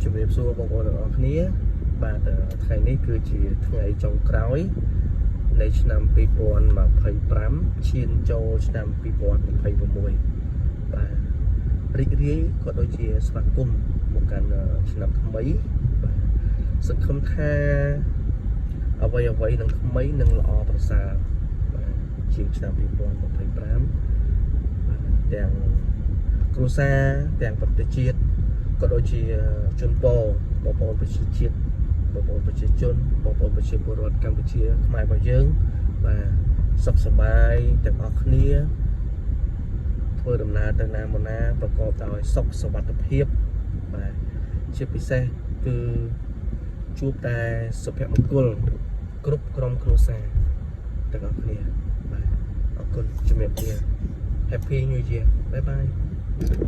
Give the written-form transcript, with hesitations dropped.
ជំរាបសួរបងប្អូនទាំងអស់គ្នា បាទថ្ងៃនេះគឺជាថ្ងៃចុងក្រោយនៃឆ្នាំ2025ឈានចូលឆ្នាំ2026បាទរីករាយក៏ដូចជាស្វាគមន៍មកកាន់ឆ្នាំថ្មីបាទសង្ឃឹមថាអ្វីអ្វីនឹងថ្មីនឹងល្អប្រសើរបាទជាងឆ្នាំ2025បាទទាំងគ្រួសារទាំងប្រទេសជាតិក៏ដូចជាជនពរបងប្អូនប្រជាជាតិបងប្អូនប្រជាជនបងប្អូនប្រជាពលរដ្ឋកម្ពុជាខ្មែររបស់យើងបាទសុខសប្បាយទាំងអស់គ្នាធ្វើដំណើរទៅណាមកណាប្រកបដោយសុខសុវត្ថិភាពបាទជាពិសេសគឺជួបតែសុភមង្គលគ្រប់ក្រុមគ្រួសារទាំងអស់គ្នាបាទអរគុណជំរាបលា Happy New Year. Bye bye.